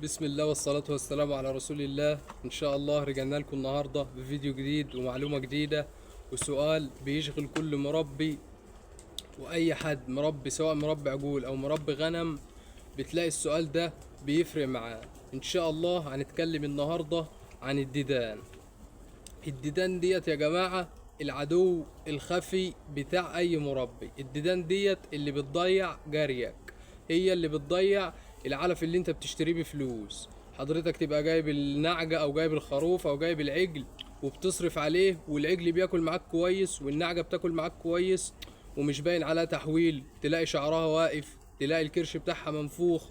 بسم الله والصلاة والسلام على رسول الله. إن شاء الله رجعنا لكم النهاردة بفيديو جديد ومعلومة جديدة وسؤال بيشغل كل مربي وأي حد مربي، سواء مربي عجول أو مربي غنم، بتلاقي السؤال ده بيفرق معاه. إن شاء الله هنتكلم النهاردة عن الديدان. الديدان ديت يا جماعة العدو الخفي بتاع أي مربي. الديدان ديت اللي بتضيع جريك، هي اللي بتضيع العلف اللي انت بتشتريه بفلوس. حضرتك تبقى جايب النعجة او جايب الخروف او جايب العجل وبتصرف عليه، والعجل بياكل معاك كويس والنعجة بتاكل معاك كويس ومش باين عليها تحويل، تلاقي شعرها واقف، تلاقي الكرش بتاعها منفوخ.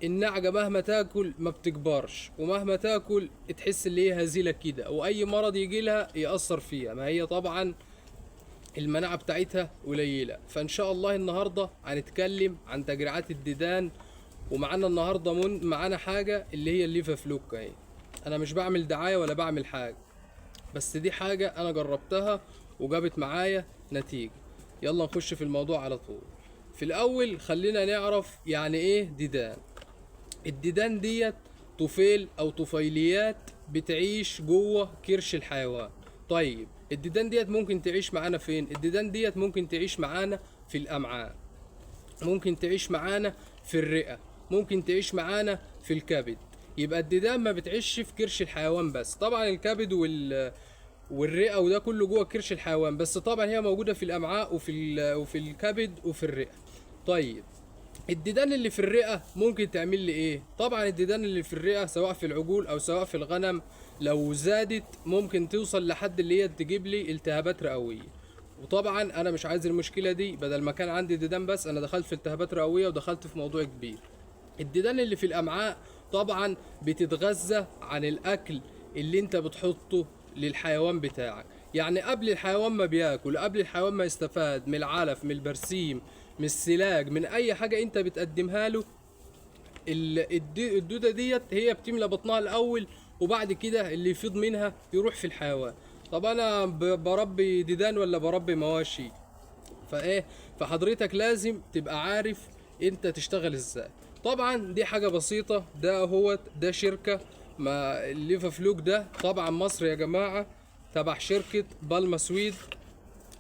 النعجة مهما تاكل ما بتكبرش، ومهما تاكل تحس اللي هي هزيلة كده، واي مرض يجي لها يأثر فيها، ما هي طبعا المناعة بتاعتها قليلة. فان شاء الله النهاردة هنتكلم عن تجريعات الديدان، ومعانا النهاردة معانا حاجة اللي هي الليفا فلوك اهي. انا مش بعمل دعاية ولا بعمل حاجة، بس دي حاجة انا جربتها وجابت معايا نتيجة. يلا نخش في الموضوع على طول. في الاول خلينا نعرف يعني ايه ديدان. الديدان ديت طفيل او طفيليات بتعيش جوه كرش الحيوان. طيب الديدان ديت ممكن تعيش معانا فين؟ الديدان ديت ممكن تعيش معانا في الامعاء، ممكن تعيش معانا في الرئة، ممكن تعيش معانا في الكبد. يبقى الديدان ما بتعيش في كرش الحيوان بس، طبعا الكبد والرئة وده كله جوه كرش الحيوان بس، طبعا هي موجودة في الامعاء وفي الكبد وفي الرئة. طيب الديدان اللي في الرئة ممكن تعمل لي ايه؟ طبعا الديدان اللي في الرئة سواء في العجول او سواء في الغنم لو زادت ممكن توصل لحد اللي هي تجيب لي التهابات رئوية، وطبعا انا مش عايز المشكلة دي. بدل ما كان عندي ديدان بس انا دخلت في التهابات رئوية ودخلت في موضوع كبير. الديدان اللي في الامعاء طبعا بتتغذى عن الاكل اللي انت بتحطه للحيوان بتاعك، يعني قبل الحيوان ما بياكل، قبل الحيوان ما يستفاد من العلف، من البرسيم، من السلاج، من اي حاجة انت بتقدمها له، الدودة ديت هي بتملى بطنها الاول، وبعد كده اللي يفيض منها يروح في الحيوان. طب انا بربي ديدان ولا بربي مواشي؟ فحضرتك لازم تبقى عارف انت تشتغل ازاي. طبعا دي حاجة بسيطة، ده هو ده شركة ما الليفا فلوك ده طبعا مصر يا جماعة، تبع شركة بالما سويد.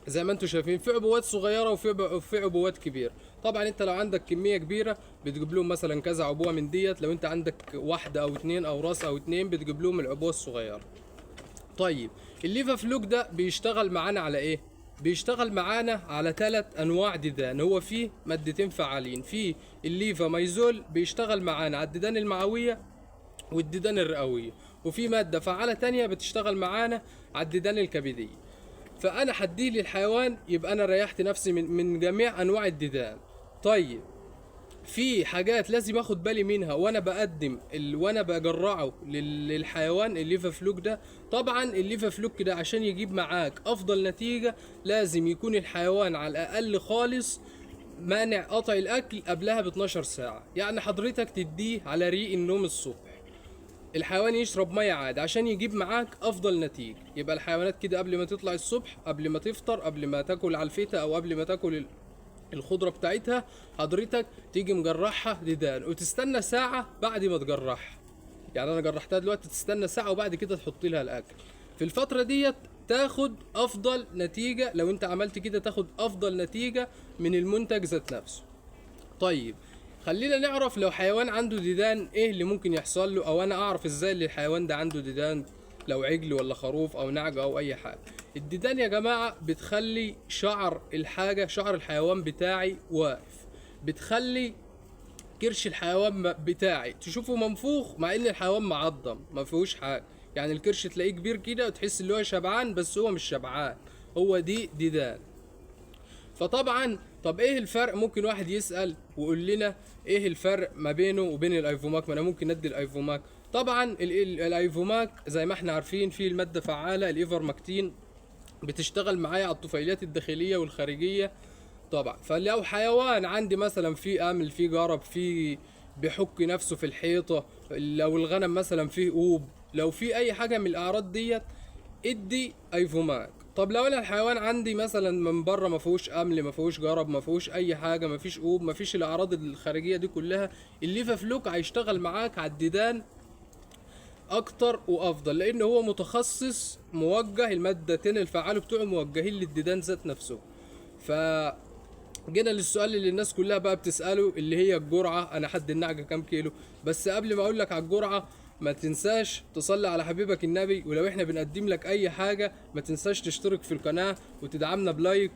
زي ما انتم شايفين في عبوات صغيرة وفي عبوات كبيرة. طبعا انت لو عندك كمية كبيرة بتجيب لهم مثلا كذا عبوة من ديت، لو انت عندك واحدة او اتنين او راس او اتنين بتجيب لهم العبوة الصغيرة. طيب الليفا فلوك ده بيشتغل معانا على ايه؟ بيشتغل معانا على 3 انواع ديدان. هو فيه مادتين فعالين، في الليفا مايزول بيشتغل معانا على الديدان المعوية والديدان الرئوية، وفي مادة فعالة تانية بتشتغل معانا على الديدان الكبدية. فأنا هديه للحيوان يبقى أنا ريحت نفسي من جميع أنواع الديدان. طيب في حاجات لازم اخد بالي منها وانا بقدم وانا بجرعه للحيوان الليفا فلوك ده. طبعا الليفا فلوك ده عشان يجيب معاك افضل نتيجة لازم يكون الحيوان على الاقل خالص مانع قطع الاكل قبلها ب 12 ساعة. يعني حضرتك تديه على ريق النوم الصبح، الحيوان يشرب ميه عادي عشان يجيب معاك افضل نتيجة. يبقى الحيوانات كده قبل ما تطلع الصبح، قبل ما تفطر، قبل ما تاكل علفيتها او قبل ما تاكل الخضرة بتاعتها، حضرتك تيجي مجرحها ديدان وتستنى ساعة بعد ما تجرحها. يعني انا جرحتها دلوقتي، تستنى ساعة وبعد كده تحط لها الاكل. في الفترة ديت تاخد افضل نتيجة. لو انت عملت كده تاخد افضل نتيجة من المنتج ذات نفسه. طيب خلينا نعرف لو حيوان عنده ديدان ايه اللي ممكن يحصل له، او انا اعرف ازاي اللي الحيوان ده عنده ديدان، لو عجل ولا خروف او نعجة او اي حاجة. الديدان يا جماعة بتخلي شعر الحيوان بتاعي واقف، بتخلي كرش الحيوان بتاعي تشوفه منفوخ مع ان الحيوان معضم ما فيهوش حاجة. يعني الكرش تلاقيه كبير كده وتحس ان هو شبعان، بس هو مش شبعان، هو دي ديدان. فطبعا طب ايه الفرق؟ ممكن واحد يسأل ويقول لنا ايه الفرق ما بينه وبين الايفوماك؟ ما انا ممكن ندي الايفوماك. طبعا الايفوماك زي ما احنا عارفين فيه المادة فعالة الايفرمكتين، بتشتغل معايا على الطفيليات الداخلية والخارجية طبعا. فلو حيوان عندي مثلا فيه امل، فيه جرب، فيه بيحك نفسه في الحيطة، لو الغنم مثلا فيه قوب، لو في اي حاجة من الاعراض ديت ادي ايفوماك. طب لو انا الحيوان عندي مثلا من بره ما فيهوش امل، ما فيهوش جرب، ما فيهوش اي حاجة، ما فيش قوب، ما فيش الاعراض الخارجية دي كلها، الليفا فلوك هيشتغل معاك على الديدان اكتر وافضل، لان هو متخصص موجه، المادتين الفعال بتوعه موجهين للديدان ذات نفسه. ف جينا للسؤال اللي الناس كلها بقى بتسأله، اللي هي الجرعة، انا حد النعجة كام كيلو؟ بس قبل ما اقول لك على الجرعة، ما تنساش تصلي على حبيبك النبي، ولو احنا بنقدم لك اي حاجة ما تنساش تشترك في القناة وتدعمنا ب like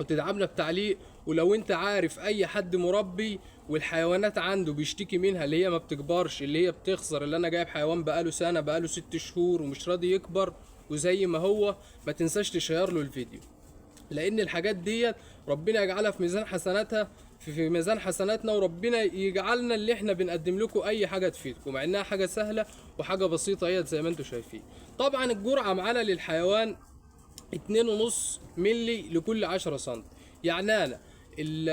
وتدعمنا بتعليق. ولو انت عارف اي حد مربي والحيوانات عنده بيشتكي منها، اللي هي ما بتكبرش، اللي هي بتخسر، اللي انا جايب حيوان بقاله سنة، بقاله 6 شهور ومش راضي يكبر وزي ما هو، ما تنساش تشير له الفيديو، لان الحاجات ديت ربنا يجعلها في ميزان حسناتها، في ميزان حسناتنا، وربنا يجعلنا اللي احنا بنقدم لكم اي حاجة تفيدكم، مع انها حاجة سهلة وحاجه بسيطة اهيت زي ما انتم شايفين. طبعا الجرعة معانا للحيوان 2.5 ملي لكل 10 سم. يعني انا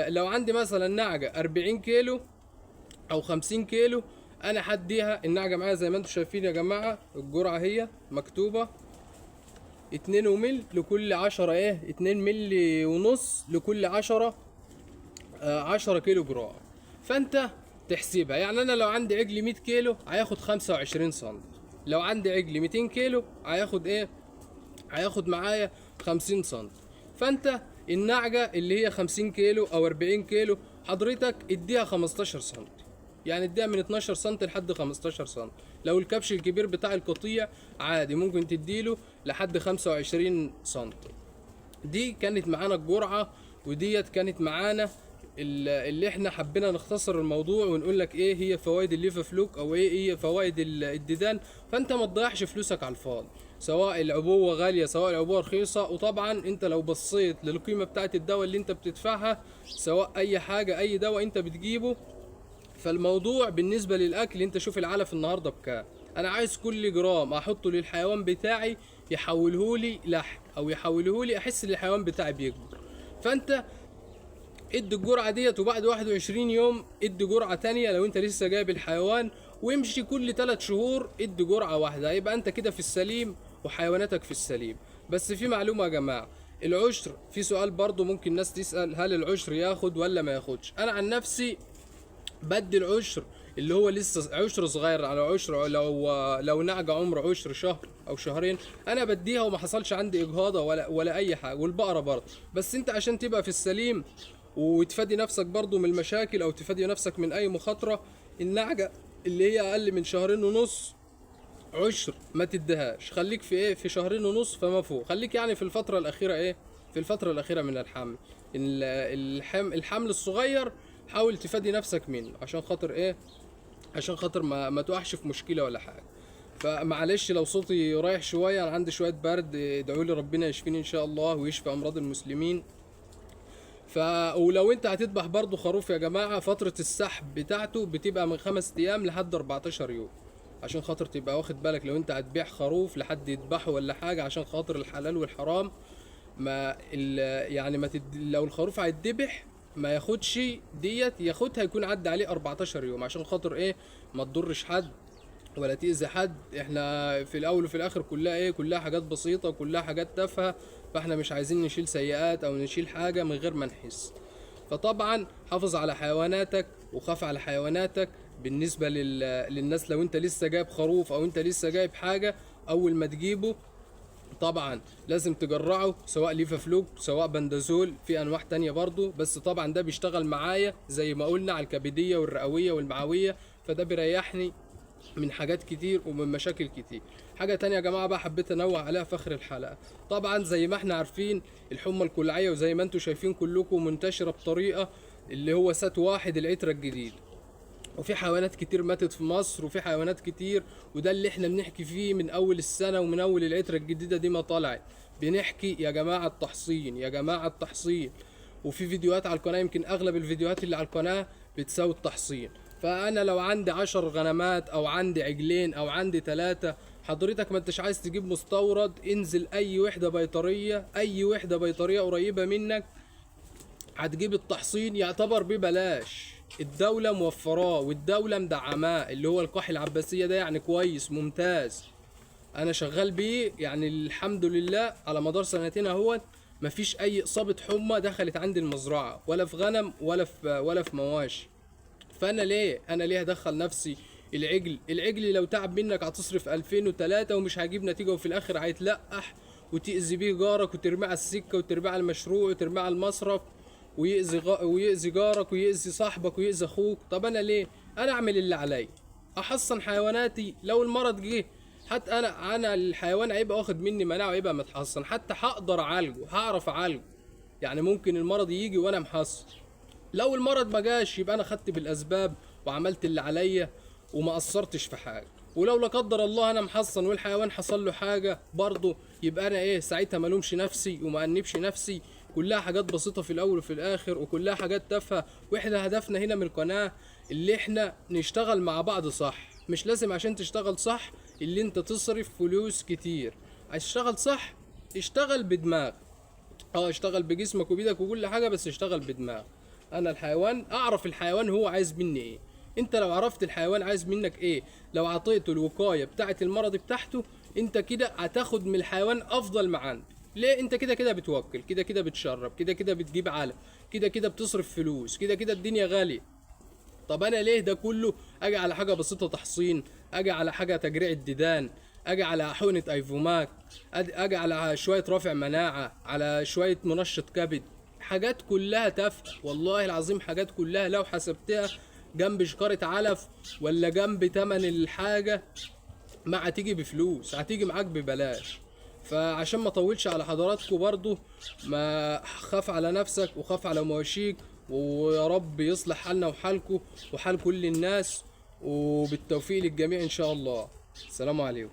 لو عندي مثلا نعجة 40 كيلو او 50 كيلو، انا هديها النعجه معايا زي ما انتم شايفين يا جماعة، الجرعة هي مكتوبة 2 ومل لكل 10، ايه، 2 ملي ونص لكل 10 كيلو جرام. فانت تحسبها، يعني انا لو عندي عجل 100 كيلو هياخد 25 سم، لو عندي عجل 200 كيلو هياخد ايه، هياخد معايا 50 سم. فانت النعجة اللي هي 50 كيلو او 40 كيلو حضرتك اديها 15 سم، يعني اديها من 12 سم لحد 15 سم. لو الكبش الكبير بتاع القطيع عادي ممكن تديله لحد 25 سم. دي كانت معانا الجرعة، وديت كانت معانا اللي احنا حبينا نختصر الموضوع ونقول لك ايه هي فوائد الليفا فلوك او ايه هي فوائد الديدان. فانت ما تضيعش فلوسك على الفاضي، سواء العبوة غالية سواء العبوة رخيصة. وطبعا انت لو بصيت للقيمة بتاعت الدواء اللي انت بتدفعها، سواء اي حاجة اي دواء انت بتجيبه، فالموضوع بالنسبة للأكل، انت شوف العلف النهاردة بكام. انا عايز كل جرام احطه للحيوان بتاعي يحولهولي لحم او يحولهولي احس ان الحيوان بتاعي بيكبر. فانت ادي الجرعة ديت، وبعد 21 يوم ادي جرعة تانية لو انت لسه جايب الحيوان، وامشي كل 3 شهور ادي جرعة واحدة، يبقى انت كده في السليم وحيواناتك في السليم. بس في معلومة يا جماعة، العشر في سؤال برضو ممكن الناس تسأل، هل العشر ياخد ولا ما ياخدش؟ انا عن نفسي بدي العشر اللي هو لسه عشر صغير، على عشر لو نعجة عمر عشر شهر او شهرين انا بديها وما حصلش عندي اجهاض ولا اي حاجة، والبقرة برضه. بس انت عشان تبقى في السليم وتفادي نفسك برضه من المشاكل او تفادي نفسك من اي مخاطرة، النعجة اللي هي اقل من 2.5 شهر عشر ما تديهاش، خليك في ايه، في 2.5 شهر فما فوق، خليك يعني في الفترة الاخيرة ايه، في الفترة الاخيرة من الحمل. الحمل الصغير حاول تفادي نفسك منه عشان خاطر ايه، عشان خاطر ما تقعش في مشكلة ولا حاجة. فمعلش لو صوتي رايح شوية، انا عندي شوية برد، ادعوا لي ربنا يشفيني ان شاء الله ويشفي امراض المسلمين. ولو انت هتذبح برضو خروف يا جماعة، فترة السحب بتاعته بتبقى من 5 ايام لحد 14 يوم، عشان خاطر تبقى واخد بالك لو انت هتبيع خروف لحد يذبحه ولا حاجة، عشان خاطر الحلال والحرام. ما ال... يعني ما تد... لو الخروف هيتذبح ما ياخدش ديت، ياخدها يكون عدى عليه 14 يوم، عشان خاطر ايه، ما تضرش حد ولا تأذي حد. احنا في الاول وفي الاخر كلها ايه، كلها حاجات بسيطة وكلها حاجات تافهة، فاحنا مش عايزين نشيل سيئات او نشيل حاجة من غير ما نحس. فطبعا حافظ على حيواناتك وخاف على حيواناتك. بالنسبة للناس، لو انت لسه جايب خروف او انت لسه جايب حاجة، اول ما تجيبه طبعا لازم تجرعه، سواء ليفا فلوك سواء بندازول، في انواع تانية برضو، بس طبعا ده بيشتغل معايا زي ما قلنا على الكبدية والرئوية والمعوية، فده بيريحني من حاجات كتير ومن مشاكل كتير. حاجة تانية يا جماعة بقى حبيت انوه عليها في اخر الحلقة، طبعا زي ما احنا عارفين الحمى الكلعية، وزي ما انتم شايفين كلكم منتشرة بطريقة اللي هو سات واحد العترة الجديد، وفي حيوانات كتير ماتت في مصر، وفي حيوانات كتير، وده اللي احنا بنحكي فيه من اول السنة ومن اول العترة الجديدة دي ما طلعت، بنحكي يا جماعة التحصين، يا جماعة التحصين. وفي فيديوهات على القناة، يمكن اغلب الفيديوهات اللي على القناة بتساوي التحصين. فانا لو عندي 10 غنمات او عندي عجلين او عندي 3، حضرتك ما انتش عايز تجيب مستورد، انزل اي وحدة بيطرية، اي وحدة بيطرية قريبة منك هتجيب التحصين، يعتبر ببلاش، الدولة موفراه والدولة مدعماه، اللي هو القاح العباسية ده، يعني كويس ممتاز. انا شغال بيه يعني الحمد لله على مدار سنتين اهوت، مفيش اي اصابة حمى دخلت عندي المزرعة، ولا في غنم ولا في مواشي. فانا ليه، انا ليه ادخل نفسي العجل؟ العجل لو تعب منك هتصرف 2003 ومش هجيب نتيجة، وفي الاخر هيتلقح وتأذي بيه جارك وترميه على السكة وترميه على المشروع وترميه على المصرف، ويأذي جارك ويأذي صاحبك ويأذي اخوك. طب انا ليه؟ انا اعمل اللي عليا، احصن حيواناتي. لو المرض جه حتى انا الحيوان هيبقى واخد مني مناعة وهيبقى متحصن، حتى هقدر اعالجه، هعرف اعالجه. يعني ممكن المرض يجي وانا محصن، لو المرض ما جاش يبقى انا خدت بالاسباب وعملت اللي عليا وما قصرتش في حاجة. ولو لا قدر الله انا محصن والحيوان حصل له حاجة برضه، يبقى انا ايه ساعتها؟ ما الومش نفسي وما انبش نفسي. كلها حاجات بسيطة في الاول وفي الاخر، وكلها حاجات تافهة. واحنا هدفنا هنا من القناة اللي احنا نشتغل مع بعض صح. مش لازم عشان تشتغل صح اللي انت تصرف فلوس كتير. عايز تشتغل صح اشتغل بدماغ، اشتغل بجسمك وبيدك وكل حاجة، بس اشتغل بدماغ. انا الحيوان اعرف الحيوان هو عايز مني ايه. انت لو عرفت الحيوان عايز منك ايه، لو عطيته الوقاية بتاعه المرض بتاعته، انت كده هتاخد من الحيوان افضل ما عنده. ليه؟ انت كده كده بتوكل، كده كده بتشرب، كده كده بتجيب علف، كده كده بتصرف فلوس، كده كده الدنيا غالية. طب انا ليه ده كله؟ اجي على حاجة بسيطة تحصين، اجي على حاجة تجريع الديدان، اجي على حقنه ايفوماك، اجي على شوية رافع مناعة، على شوية منشط كبد. حاجات كلها تافهة والله العظيم، حاجات كلها لو حسبتها جنب شكاره علف ولا جنب تمن الحاجة ما هتيجي بفلوس، هتيجي معاك ببلاش. فعشان ما اطولش على حضراتكم برضو، ما خاف على نفسك وخاف على مواشيك، ويا رب يصلح حالنا وحالكم وحال كل الناس، وبالتوفيق للجميع ان شاء الله. السلام عليكم.